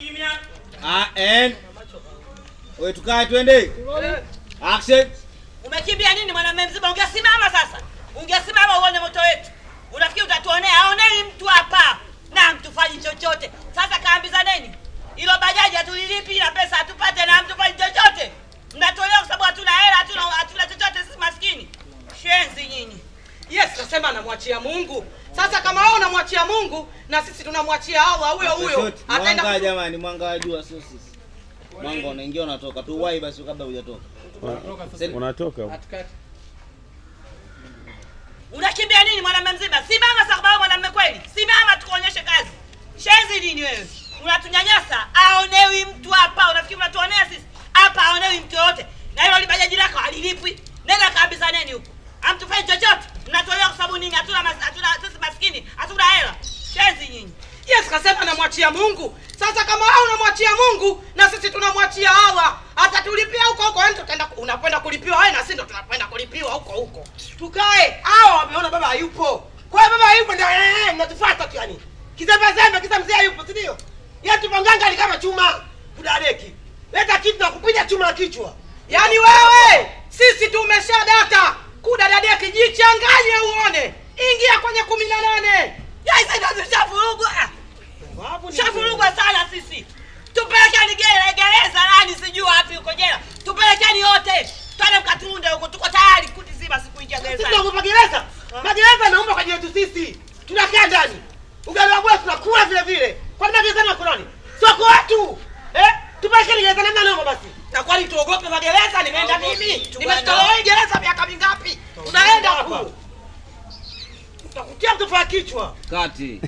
Kimya. Ah, and wewe tukae twende. Action. Umekimbia nini mwanamume mzima? Ungesimama sasa, ungesimama uone moto wetu. Unafikiri utatuonea? Aonei mtu hapa na mtufanyi chochote. Sasa kaambizaneni, ilo bajaji hatulilipi na pesa hatupate na mtufanyi chochote. Mnatolewa kwa sababu hatuna hela, hatuna chochote sisi maskini. Shenzi nyinyi. Yes, nasema anamwachia Mungu. Sasa kama wewe unamwachia Mungu na sisi tunamwachia Allah huyo huyo. Shot. Ataenda Mwanga jamani, mwanga wa jua sio sisi. Mwanga unaingia unatoka. Tu wai basi kabla hujatoka. Unatoka. Unakimbia nini mwanamume mzima? Simama sasa kwa mwanamume kweli. Simama tukuonyeshe kazi. Shenzi nini wewe? Unatunyanyasa. Aonewi mtu hapa. Unafikiri unatuonea sisi? Hapa aonewi mtu yoyote. Na hilo libajaji lako halilipwi. Nenda kaambizaneni huko. Hamtufai chochote. Mnatolewa kwa sababu nini? Hatuna sisi maskini, hatuna hela. Shenzi nyinyi. Yes, kasema namwachia Mungu. Sasa kama wewe unamwachia Mungu na sisi tunamwachia Allah, atatulipia huko huko. Wewe tutaenda unakwenda kulipiwa wewe na sisi ndo tunakwenda kulipiwa huko huko. Tukae. Hawa wameona baba hayupo. Kwa hiyo baba hayupo ndio mnatufuata tu yani. Kizembe zembe kisa mzee hayupo, si ndio? Yeye tupanganga ni kama chuma kudadeki. Leta kitu na kupiga chuma la kichwa. Yaani wewe, sisi tumeshadata. Kudadadia kijichanganye uone. Ingia kwenye 18. Yaani sasa tushavurugwa. Shavurugwa sana sisi. Tupelekeni gereza nani sijui wapi huko jela. Tupelekeni wote. Twende mkatunde huko, tuko tayari kuti zima sikuingia Sisi gerezani. tunaogopa gereza. Magereza yanaumba kwa ajili yetu sisi. Tunakaa ndani. Ugali wa bwana tunakula vile vile. Kwa nini magerezani wako nani? Sio kwa watu. Eh? Tupelekeni gereza namna noma basi. Na kwani tuogope magereza? Nimeenda mimi. Bwana. Nimetolewa gereza miaka mingapi? Tunaenda tu. Tutakutia mtu kwa kichwa. Kati.